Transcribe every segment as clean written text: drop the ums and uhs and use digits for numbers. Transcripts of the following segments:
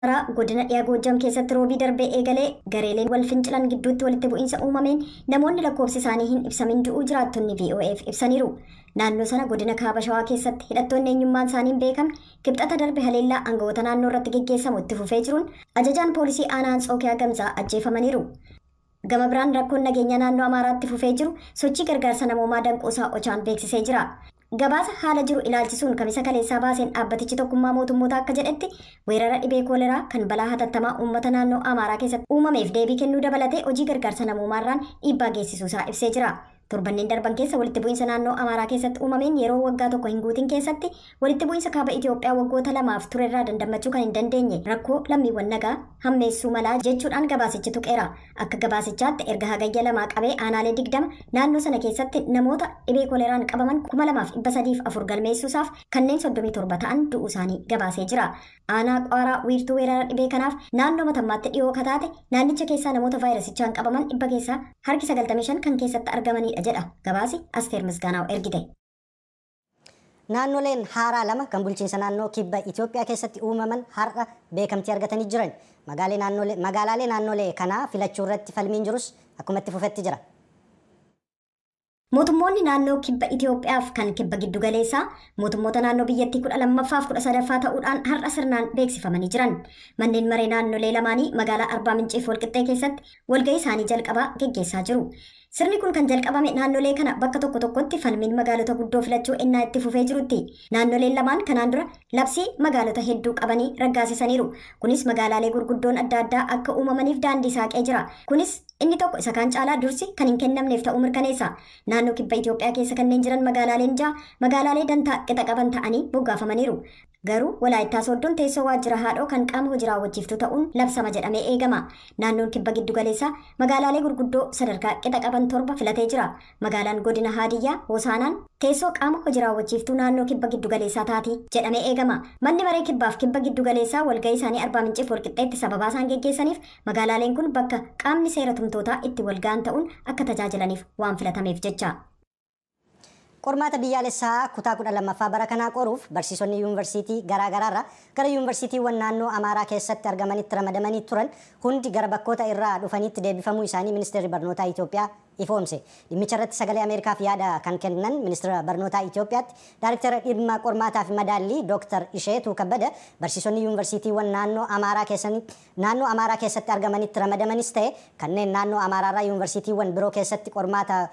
Amaaraa godina dhiyaa Goojjam keessatti roobii darbee eegalee gareeleen wal fincilan gidduutti walitti bu'iinsa uumameen namoonni lakkoofsi isaanii hin ibsamin du'uu jiraattonni VOAf ibsaniiru. Naannoo sana godina Kaaba Shawaa keessatti hidhattoonni eenyummaan isaanii hin beekamne Kibxata darbe haleellaa aangawoota naannoo irratti geggeessamu itti fufee jiruun ajajaan poolisii aanaa Antsookiyaa Gamzaa ajjeefamaniiru. Gama biraan rakkoon nageenya naannoo Amaaraatti fufee jiru sochii gargaarsa namoomaa danquusaa OCHAn beeksisee jira. Gabaasa haala jiru ilaalchisuun Kamisa kaleessaa baaseen dhaabbatichi tokkummaa mootummoota akka jedhetti, weerara dhibee kooleraa kan balaa hatattamaa uummata naannoo Amaaraa keessatti uumameef deebii kennuu dabalatee hojii gargaarsa namoomaarraan dhiibbaa geessisuusaa ibsee jira. Torbanneen darban keessa walitti bu'iinsa naannoo Amaaraa keessatti uumameen yeroo waggaa tokko hin guutin keessatti walitti bu'iinsa kaaba Itoophiyaa waggoota 2f turerraa dandammachuu kan hin dandeenye rakkoo lammiiwwan nagaa hammeessuu malaa jechuudhaan gabaasichi tuqeera. Akka gabaasichaatti, erga Hagayya 2 qabee aanaalee 20 naannoo sana keessatti namoota dhibee koleraan qabaman 2304 galmeessuusaaf kanneen 37 ta'an du'uu isaanii gabaasee jira. Aanaa Qaaraa wiirtuu weerara dhibee kanaaf naannoo Matammaatti dhiyoo kataate naannicha keessaa namoota vaayirasichaan qabaman dhibba keessaa harki 95 kan keessatti argamanidha jedha gabaasi Asteer Misgaanaaw ergite. Naannoleen haaraa lama kan bulchiinsa naannoo Kibba Itoophiyaa keessatti uumaman har'a beekamtii argatanii jiran. Magaalaalee naannolee kanaa filachuu irratti falmiin jirus akkuma itti fufetti jira. Mootummoonni naannoo Kibba Itoophiyaaf kan Kibba Giddugaleessaa mootummoota naannoo biyyattii 12ffaaf 13ffaa ta'uudhaan har'a sirnaan beeksifamanii jiran. Manneen maree naannolee lamaanii magaalaa Arbaa Minciif Walqixxee keessatti walgahii isaanii jalqabaa geggeessaa jiru. Sirni kun kan jalqabame naannolee kana bakka tokko tokkotti falmiin magaalota guddoo filachuu ennaa itti fufee jirutti. Naannoleen lamaan kanaan dura labsii magaalota hedduu qabanii raggaasisaniiru. Kunis magaalaalee gurguddoon adda addaa akka uumamaniif daandii saaqee jira. Kunis inni tokko isa kaan caalaa dursi kan hin kennamneef ta'uu mirkaneessa. Naannoo Kibba Itoophiyaa keessa kanneen jiran magaalaaleen ja'a magaalaalee dantaa qixa qaban ta'anii moggaafamaniiru. Garuu Walaayittaa Sooddoon teessoo waajjira haadhoo kan qaama hojii raawwachiiftuu ta'uun labsama jedhamee eegama. Naannoon Kibba Giddugaleessaa magaalaalee gurguddoo sadarkaa qixa qaban torba filatee jira. Magaalaan godina Haadiyyaa Hosaanaan teessoo qaama hojii raawwachiiftuu naannoo Kibba Giddugaleessaa taati jedhamee eegama. Manni maree Kibbaaf Kibba Giddugaleessaa walgahii isaanii Arbaa Minciif Walqixxeetti sababaa isaan geggeessaniif magaalaaleen kun bakka qaamni seera tumtootaa itti walga'an ta'uun akka tajaajilaniif waan filatameef jecha. Qormaata biyyaalessaa kutaa 12ffaa bara kanaa qoruuf barsiisonni yuunivarsiitii garaa garaarraa gara yuunivarsiitiiwwan naannoo Amaaraa keessatti argamanitti ramadamanii turan hundi gara bakkoota irraa dhufanitti deebifamuu isaanii Ministeerri Barnootaa Itoophiyaa ifoomse. Dhimmicha irratti Sagalee Ameerikaaf yaada kan kennan Ministeera Barnootaa Itoophiyaatti Daariktara dhimma qormaataa fi madaallii Dooktar Isheetuu Kabbada, barsiisonni yuunivarsiitiiwwan naannoo Amaaraa keessatti argamanitti ramadamanis ta'e kanneen naannoo Amaaraarraa yuunivarsiitiiwwan biroo keessatti qormaata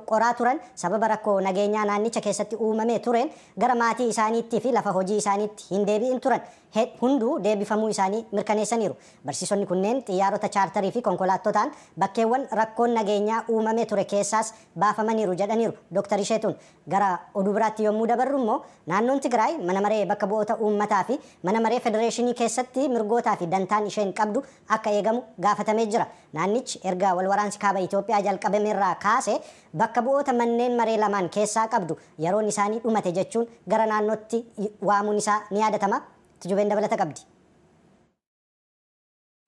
qoraa turan sababa rakkoo nageenyaa naannicha keessatti uumamee tureen gara maatii isaaniitti fi lafa hojii isaaniitti hin deebi'in turan hunduu deebifamuu isaanii mirkaneessaniiru. Barsiisonni kunneen xiyyaarota chaartarii fi konkolaattotaan bakkeewwan rakkoon nageenyaa uumamee ture keessaas baafamaniiru jedhaniiru Dr. Isheetuun. Gara oduu biraatti yommuu dabarru immoo, naannoon Tigraay mana maree bakka bu'oota uummataa fi mana maree federeeshinii keessatti mirgootaa fi dantaan isheen qabdu akka eegamu gaafatamee jira. Naannichi erga wal waraansi kaaba Itoophiyaa jalqabameerraa kaasee bakka bu'oota manneen maree lamaan keessaa qabdu yeroon isaanii dhumate jechuun gara naannootti waamuun isaa ni yaadatama. Tujubeen dabalata qabdi.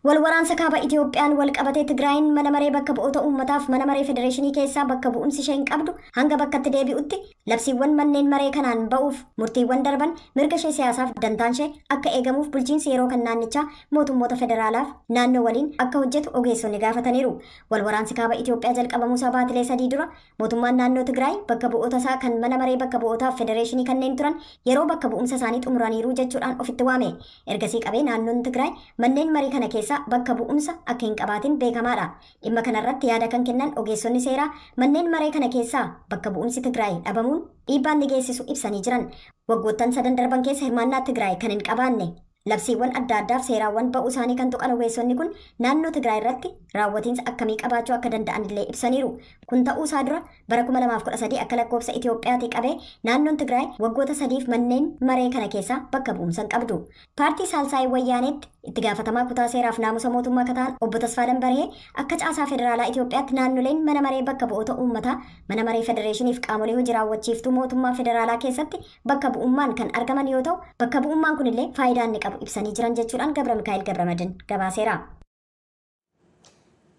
Wal waraansa kaaba Itoophiyaan wal qabatee Tigraayin mana maree bakka bu'oota uummataaf mana maree federeeshinii keessaa bakka bu'umsi isheen qabdu hanga bakkatti deebi'utti labsiiwwan manneen maree kanaan ba'uuf murtiiwwan darban mirga ishee siyaasaaf dantaan ishee akka eegamuuf bulchiinsi yeroo kan naannichaa mootummoota federaalaaf naannoo waliin akka hojjetu ogeessonni gaafataniiru. Wal waraansi kaaba Itoophiyaa jalqabamuusaa baatilee 3 dura mootummaan naannoo Tigraay bakka bu'oota isaa kan mana maree bakka bu'ootaaf federeeshinii kanneen turan yeroo bakka bu'umsa isaanii xumuraniiru jechuudhaan ofitti waame. Ergasii qabee naannoon Tigraay manneen marii kana keessaa bakka bu'umsa akka hin qabaatin beekamaadha. Dhimma kanarratti yaada kan kennan ogeessonni seeraa manneen maree kana keessaa bakka bu'umsi Tigraay dhabamuun dhiibbaan ni geessisu ibsanii jiran. Waggoottan sadan darban keessa hirmaannaa Tigraay kan hin qabaanne labsiiwwan adda addaaf seeraawwan ba'uu isaanii kan tuqan ogeessonni kun naannoo Tigraay irratti raawwatiinsa akkamii qabaachuu akka danda'an illee ibsaniiru. Kun ta'uu isaa dura bara 2013 akka lakkoofsa Itoophiyaatii qabee naannoon Tigraay waggoota 3f manneen maree kana keessaa bakka bu'umsa hin qabdu. Paartii Saalsaayii Wayyaaneetti itti gaafatamaa kutaa seeraaf naamusa mootummaa akka ta'an obbo Tasfaa Dambaree, akka caasaa federaalaa Itoophiyaatti naannoleen mana maree bakka bu'oota uummataa, mana maree federeeshiniif qaamolee hojii raawwachiiftuu mootummaa federaalaa keessatti bakka bu'ummaan kan argaman yoo ta'u, bakka bu'ummaan kunillee faayidaa inni qabu ibsanii jiran jechuudhaan Gabra Mikaa'el Gabramadin gabaaseera.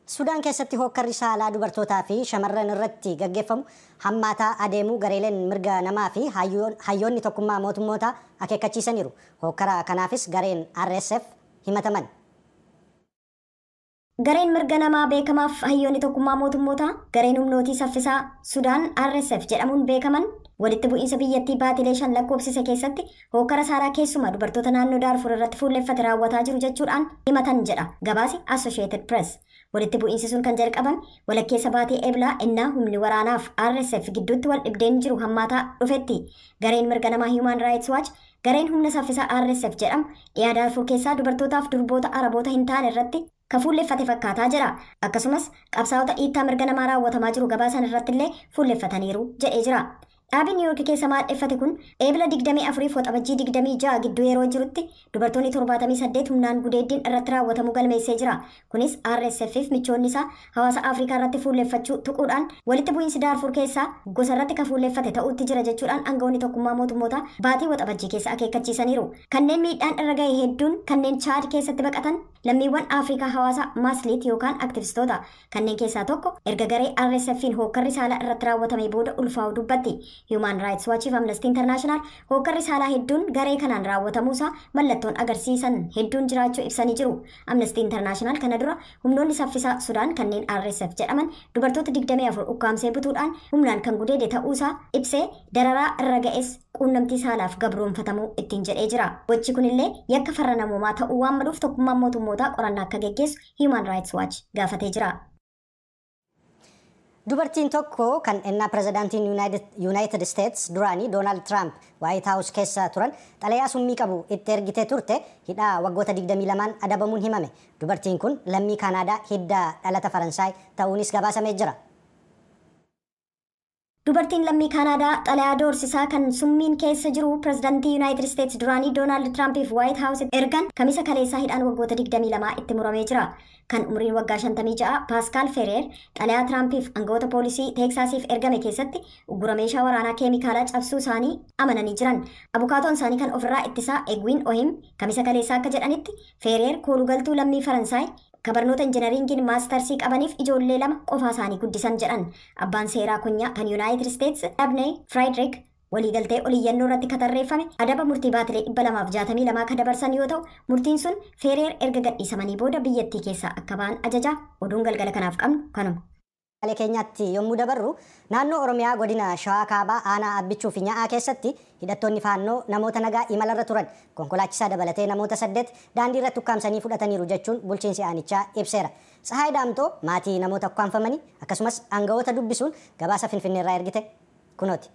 Sudaan keessatti hookkarri saalaa dubartootaa fi shamarran irratti gaggeeffamu hammaataa adeemuu gareeleen mirga namaa fi hayyoonni tokkummaa mootummootaa akeekkachiisaniiru. Hookkara kanaafis gareen RSF himataman. Gareen mirga namaa beekamaaf hayyoonni tokkummaa mootummootaa gareen humnootii saffisaa Sudaan RSF jedhamuun beekaman walitti bu'iinsa biyyattii baatilee 5 lakkoofsise keessatti hokkara saalaa keessumaa dubartoota naannoo Daarfur irratti fuulleffate raawwataa jiru jechuudhaan himatan jedha gabaasi Associated Press. Walitti bu'iinsi sun kan jalqabame walakkeessa baatee Eblaa innaa humni waraanaaf RSF gidduutti wal dhibdeen jiru hammaataa dhufetti. Gareen mirga namaa Human Rights Watch gareen humna saffisaa RSF jedhamu dhiyaa Daarfur keessaa dubartootaaf durboota Araboota hin taane irratti kan fuulleffate fakkaataa jira. Akkasumas qabsaa'ota dhiittaa mirga namaa raawwatamaa jiru gabaasan irratti illee fuulleffataniiru jedhee jira. Dhaabbiin Niiwuork keessa maadheffate kun Eebila 24 fi Waxabajjii 26 gidduu yeroo jirutti dubartoonni 78 humnaan gudeeddiin irratti raawwatamuu galmeessee jira. Kunis RSF fi michoonni isaa hawaasa Afrikaa irratti fuulleffachuu tuquudhaan walitti bu'iinsi Daarfur keessaa gosa irratti kan fuulleffate ta'uutti jira jechuudhaan aangawoonni tokkummaa mootummootaa baatii Waxabajjii keessa akeekkachiisaniiru. Kanneen miidhaan irra gahe hedduun kanneen Chaad keessatti baqatan lammiiwwan Afrikaa hawaasa Maasliit yookaan aktivistoota. Kanneen keessaa tokko erga garee RSF'n hookkarri saalaa irratti raawwatamee booda ulfaa'uu dubbatti. Human Rights Watch fi Amnesty International hookkarri saalaa hedduun garee kanaan raawwatamuusaa mallattoon agarsiisan hedduun jiraachuu ibsanii jiru. Amnesty International kana dura humnoonni saffisaa Sudaan kanneen RSF jedhaman dubartoota 24 ukkaamsee butuudhaan humnaan kan gudeede ta'uusaa ibsee dararaa irra ga'es quunnamtii saalaaf gabroonfatamuu ittiin jedhee jira. Gochi kunillee yakka farra namoomaa ta'uu waan maluuf tokkummaan mootummootaa qorannaa akka geggeessu Human Rights Watch gaafatee jira. Dubartiin tokko kan ennaa pirezidaantiin United States duraanii Doonaald Tiraamp White House keessa turan xalayaa summii qabu itti ergitee turte hidhaa waggoota 22 adabamuun himame. Dubartiin kun lammii Kaanaadaa hidda dhalata Faransaay ta'uunis gabaasamee jira. Dubartiin lammii Kaanaadaa xalayaa doorsisaa kan summiin keessa jiru pirezidaantii United States duraanii Doonaald Tiraampiif White House ergan kamisa kaleessaa hidhaan waggoota 22 itti muramee jira. Kan umriin waggaa 56 Paaskaal Fereer xalayaa Tiraampiif aangawoota poolisii Teeksaasiif ergame keessatti uggura meeshaa waraanaa keemikaalaa cabsuu isaanii amananii jiran. Abukaatoon isaanii kan ofirraa ittisaa Egwin Ohim kamisa kaleessaa akka jedhanitti Fereer koolugaltuu lammii Faransaay kabarnoota injinariingiin maastarsii qabaniif ijoollee lama qofaa isaanii guddisan jedhan. Abbaan seeraa kunyaa kan United States Dabney Friedrich waliigaltee oliyyannoo irratti katarreeffame adaba murtii baatilee 262 kan dabarsan yoo ta'u murtiin sun Fereer erga gadhiisamanii booda biyyattii keessaa akka ba'an ajaja. Oduun galgala kanaaf qabnu kanuma. Keenyaatti yommuu dabarru naannoo Oromiyaa godina Shawaa Kaabaa aanaa Abbichuu fi Nyaa'aa keessatti hidhattoonni faannoo namoota nagaa imalarra turan konkolaachisaa dabalatee namoota 8 daandii irratti ukkaamsanii fudhataniiru jechuun bulchiinsi aanichaa ibseera. Tsahaay Daamtoo maatii namoota ukkaamfamanii akkasumas aangawoota dubbisuun gabaasa Finfinneerraa ergite kunooti.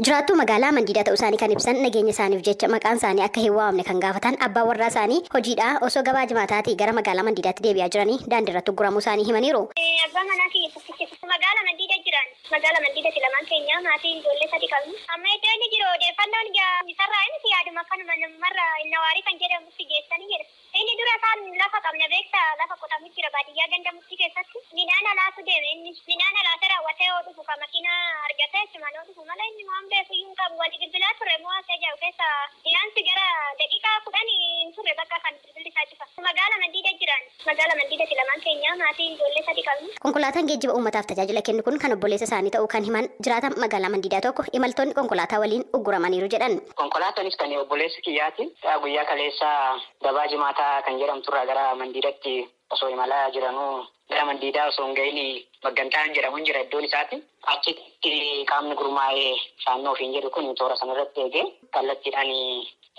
Jiraattuu magaalaa Mandiidaa ta'uu isaanii kan ibsan nageenya isaaniif jecha maqaan isaanii akka hin waamamne kan gaafatan abbaan warraa isaanii hojiidhaa osoo gabaa jimaataatii gara magaalaa Mandiidaatti deebi'aa jiranii daandii irratti ugguramuu isaanii himaniiru. Abbaan manaa kiyya tokkicha magaalaa Mandiidaa jiran magaalaa Mandiidaatti lamaan keenya maatii ijoollee sadi qabnu. Amma iddoo inni jiru odeeffannoon isarraa inni yaaduma akkanuma namarra Innawaarii kan jedhamutti geessanii jedha. Inni dura isaan lafa qabna beektaa lafa qotamu jira baadiyyaa ganda mukti keessatti midhaan alaatu deeme inni midhaan alaata raawwatee yoo dhufu ka makiinaa argatee achumaan yoo dhufu malee inni waan beeku iyyuu hin qabu wali bilbilaa ture moo asee jiru keessa dhiyaansi gara daqiiqaa 10 hin turre bakka kan bilbilli isaa cufa. Magaalaa Mandiidaa jiran magaalaa Mandiidaatti lamaan keenya maatii ijoollee sadi qabnu. Konkolaataan geejjiba uummataaf tajaajila kennu kun kan obboleessa isaanii ta'uu kan himan jiraatan magaalaa Mandiidaa tokko imaltoonni konkolaataa waliin ugguramaniiru jedhan. Konkolaataanis kan obboleessi kiyyaati. Guyyaa kaleessaa gabaa jimaataa kan jedhamturraa gara Mandiidaatti osoo imalaa jiranuu gara Mandiidaa osoo hin gahin Maggantaan jedhamuun jira iddoon isaati. Achitti qaamni gurmaa'ee faannoo ofiin jedhu kun toora sanarratti eegee kallattiidhaan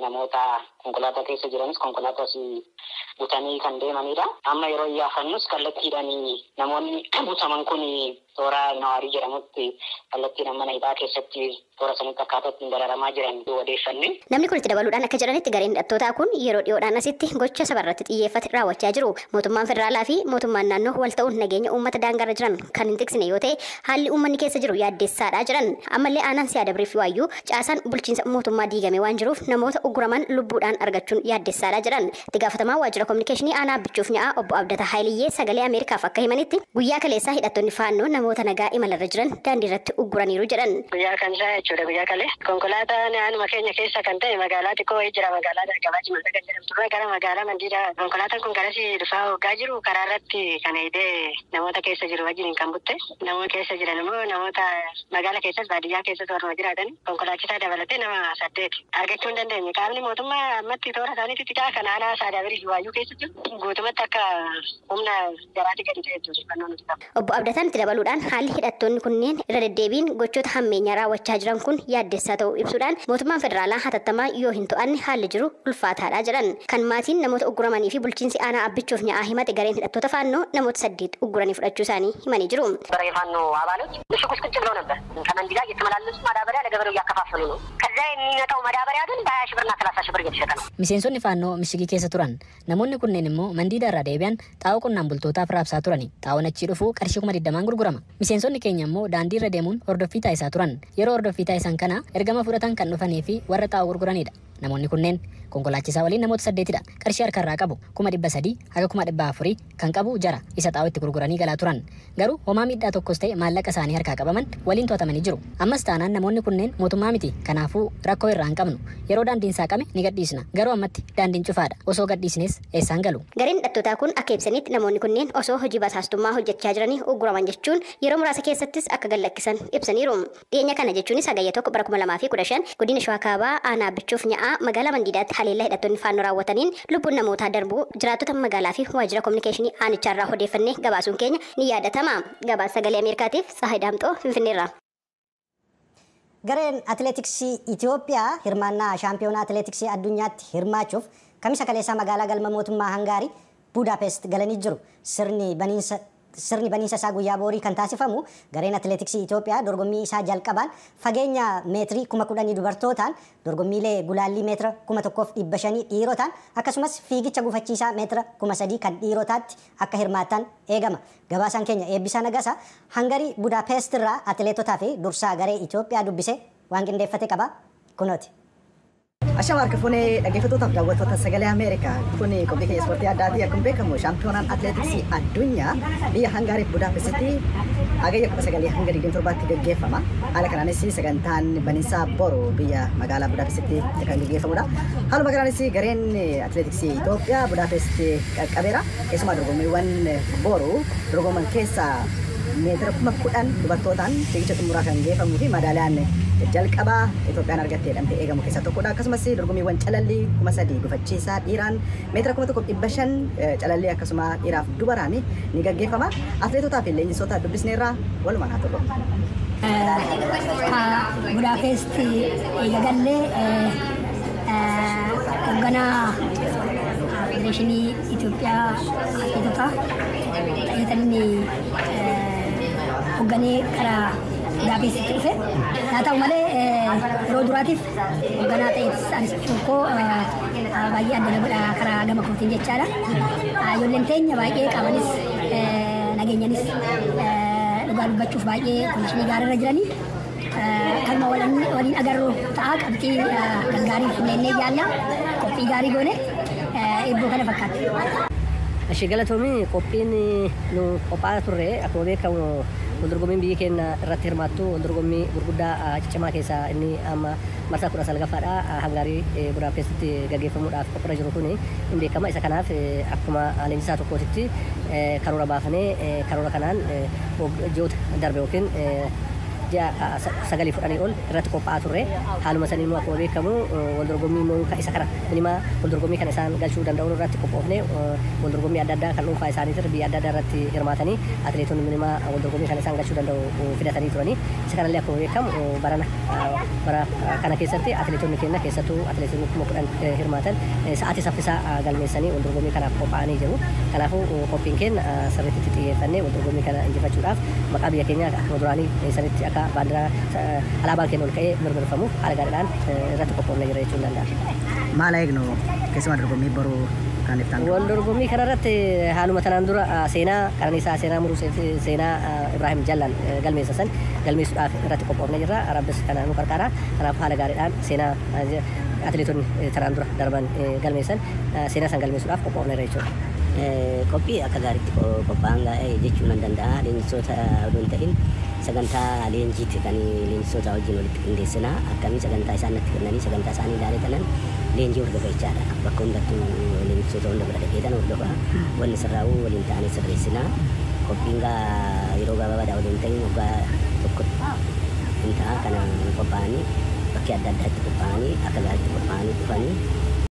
namoota konkolaataa keessa jiranis konkolaataas butanii kan deemanidha. Amma yeroo iyyaafannus kallattiidhaan namoonni butaman kun toora Nawaarii jedhamutti kallattiidhaan mana hidhaa keessatti toora sanitti akkaataa ittiin dararamaa jiran odeeffanne. Namni kun itti dabaluudhaan akka jedhanitti gareen hidhattootaa kun yeroo dhiyoodhaan asitti gocha sabarratti xiyyeeffate raawwachaa jiru. Mootummaan federaalaa fi mootummaan naannoo wal ta'uun nageenya uummata daangaarra jiran kan hin tiksine yoo ta'e haalli uummanni keessa jiru yaaddeessaadha jedhan. Ammallee aanaan Siyaadabirii fi Waayyuu caasaan bulchiinsa mootummaa diigame waan jiruuf namoota ugguraman lubbuudhaan argachuun yaaddeessaadha jedhan. Itti gaafatamaa waajjira kominikeeshinii aanaa Abbichuuf Nyaa'aa obbo Abdataa Haayiliyyee sagalee Ameerikaaf akka himanitti guyyaa kaleessaa hidhattoonni faannoo namoota nagaa imalarra jiran daandii irratti ugguraniiru jedhan. Guyyaa kamsaa jechuudha guyyaa kalee konkolaataa naannoo keenya keessa kan ta'e magaalaa xiqqoo wayii jira magaalaa gabaa Jimaataa kan jedhamtu gara magaalaa Mandiidaa konkolaataan kun garasii dhufaa hoggaa jiru karaa irratti kan hidhee namoota keessa jiru wajjin kan butte namoota keessa jiran immoo namoota magaalaa keessas baadiyyaa keessas warra jiraatan konkolaachisaa dabalatee nama 8 argachuu hin dandeenye. Qaamni mootummaa ammatti toora isaaniitti xiqqaa kan aanaa Saadaabirii fi Waayyuu keessa jiru guutumatti akka humna jaraatti gadi ta'e jechuudha. Obbo Abdataan itti dabaluudhaan haalli hidhattoonni kunneen irra deddeebiin gochoota hammeenyaa raawwachaa jiran kun yaaddessaa ta'uu ibsuudhaan mootummaan federaalaa hatattamaa yoo hin to'anne haalli jiru ulfaataadha jedhan. Kan maatiin namoota ugguramanii fi bulchiinsi aanaa Abbichuuf nyaa'aa himate gareen hidhattoota faannoo namoota 8 ugguranii fudhachuu isaanii himanii jiru. የፋኖ አባሎች ምሽግ ውስጥ ቁጭ ብለው ነበር። ከመንዲዳ እየተመላለሱ ማዳበሪያ ለገበሬው እያከፋፈሉ ነው። ከዛ የሚመጣው ማዳበሪያ ግን በ20 ሺህ ብርና 30 ሺህ ብር እየተሸጠ ነው። Miseensonni faannoo mishigii keessa turan. Namoonni kunneen immoo Mandiidaa irraa deebi'an xaa'oo qonnaan bultootaaf raabsaa turani. Xaa'oon achii dhufu qarshii 20,000 gurgurama. Miseensonni keenya immoo daandii irra deemuun hordoffii taasisaa turan. Yeroo hordoffii taasisan kana ergama fudhatan kan dhufanii fi warra xaa'oo gurguranidha. Namoonni kunneen konkolaachisaa waliin namoota 8dha. Qarshii harkarraa qabu 300,000 haga 400,000 kan qabu jara isa xaa'oo itti gurguranii galaa turan. Garuu homaa miidhaa tokkos ta'e maallaqa isaanii harkaa qabaman waliin to'atamanii jiru. Ammas taanaan namoonni kunneen mootummaa miti. Kanaafuu rakkoo irraa hin qabnu. Yeroo daandiin saaqame ni gadhiisna. Garuu ammatti daandiin cufaadha. Osoo gadhiisnes eessaan galu? Gareen hidhattootaa kun akka ibsanitti namoonni kunneen osoo hojii basaastummaa hojjechaa jiranii ugguraman jechuun yeroo muraasa keessattis akka gallakkisan ibsaniiru. Dhiyeenya kana jechuunis Hagayya 1 bara 2015 godina Shawaa Kaabaa aanaa Abbichuuf nyaa'aa magaalaa Mandiidaatti haleellaa hidhattoonni faannoo raawwataniin lubbuun namootaa darbuu jiraattota magaalaa fi waajjira kominikeeshinii aanichaarraa odeeffannee gabaasuun keenya ni yaadatama. Gabaasa Sagalee Ameerikaatiif Tsahaay Daamxoo Finfinneerraa. Gareen atileetiksii Itoophiyaa hirmaannaa shaampiyoonaa atileetiksii addunyaatti hirmaachuuf kamisa kaleessaa magaalaa galma mootummaa Hangaarii Budaapest galanii jiru. Sirni baniinsa isaa guyyaa boorii kan taasifamu gareen atileetiksii Itoophiyaa dorgommii isaa jalqabaan fageenya meetirii 10,000 dubartootaan dorgommiilee gulaallii meetira 1,500 dhiirotaan akkasumas fiigicha gufachiisaa meetira 3,000 kan dhiirotaatti akka hirmaatan eegama. Gabaasaan keenya Eebbisaa Nagasaa Hangarii Budaapest irraa atileetotaa fi dursaa garee Itoophiyaa dubbisee waan qindeeffate qaba. Kunooti. Ashama harka fuunee dhaggeeffattootaaf daawwattoota Sagalee Ameerikaa. Kun qophii keenya ispoortii addaatii akkuma beekamu shaampiyoonaan atileetiksii addunyaa biyya Hangaarii Budaapestitti Hagayya 19 hanga 27tti gaggeeffama. Haala kanaanis sagantaan baniinsaa boru biyya magaalaa Budaapestitti kan gaggeeffamudha. Haaluma kanaanis gareen atileetiksii Itoophiyaa Budaapest qaqqabeera. Keessumaa dorgommiiwwan boru dorgoman keessaa meetira 10,000 dubartootaan fiigicha xumuraa kan geeffamuu fi madaaliyaan jalqabaa Itoophiyaan argattee jedhamtee eegamu keessaa tokkodha. Akkasumas dorgommiiwwan calallii 3,000 gufachiisaa dhiiraan meetira 1,500 calallii akkasuma dhiiraaf dubaraan ni gaggeeffama. Atileetotaa fi leenjisoota dubbisneerraa walumaan haa turru. Budaapest eegagallee hoogganaa Federeeshinii Itoophiyaa atileetotaa ta'eetan hoogganee karaa Budaapestitti dhufe. Haa ta'u malee yeroo duraatiif hoogganaa ta'eetis anis koo baay'ee adda na godha karaa gama kootiin jechaadha. Ijoolleen teenya baay'ee qaamanis nageenyanis dhugaa dubbachuuf baay'ee kondishinii gaariirra jiranii. Kalma waliin agarru ta'a qabxii gaggaarii finnee yaalla qophii gaarii goone eebboo kana fakkaatti. Ishee galatoomii qophiin nu qophaa'aa turre akkuma beekamu waldorgommiin biyyi keenya irratti hirmaattu waldorgommii gurguddaa ciccimaa keessaa inni amma marsaa 19ffaadha Hangaarii Budaapestitti gaggeeffamuudhaaf qophiirra jiru kun hin beekama. Isa kanaaf akkuma leenjisaa tokkootitti karoora baafanee karoora kanaan ji'oota darbe yookiin ji'a 9 fudhanii ol irratti qophaa'aa turre. Haaluma saniin immoo akkuma beekamu waldorgommii immoo isa kana minimaa waldorgommii kana isaan galchuu danda'u irratti qophoofne waldorgommii adda addaa kan dhuunfaa isaaniitir biyya adda addaa irratti hirmaatanii atileetonni minimaa waldorgommii kana isaan galchuu danda'u fidatanii turanii. Isa kanallee akkuma beekamu barana bara kana keessatti atileetonni keenya keessattuu atileetonni 10,000 hirmaatan sa'aatii saffisaa galmeessanii waldorgommii kanaaf qophaa'anii jiru. Kanaafuu qophiin keenya sirriitti xiyyeeffannee waldorgommii kana injifachuudhaaf maqaa biyya keenyaa akkuma duraanii sanitti akka baandiraa alaabaan keenya ol ka'ee mirmirfamuuf haala gaariidhaan irratti qophoofnee jira jechuun danda'a. Maal eegnu keessumaa dorgommii boruu kan iftaan? Wal dorgommii kanarratti haaluma tanaan dura seenaa Qananiisaa seenaa Murusee fi seenaa Ibraahim Jallaan galmeessa san galmeessuudhaaf irratti qophoofnee jirra. Rabbis kana nu qarqaara. Kanaaf haala gaariidhaan seenaa atileetonni tanaan dura darban galmeessan seenaa san galmeessuudhaaf qophoofneerra jechuudha. Qophii akka gaariitti qophaa'an jechuu nan danda'a. Leenjisoota odoo hin ta'in sagantaa leenjiitti kan leenjisoota wajjin walitti qindeessina. Akkamii sagantaa isaan natti kennanii sagantaa isaanii ilaalee tanan leenjii hordofa jechaadha. Bakka hundattuu leenjisoota hunda bira dhaqee tan hordofa. Wanni sirraa'uu waliin ta'anii sirreessina. Qophiin gaa yeroo gabaabaadhaa odoo hin ta'in waggaa tokko hin ta'a kana qophaa'anii bakkee adda addaatti qophaa'anii akka gaariitti qophaa'anii dhufanii.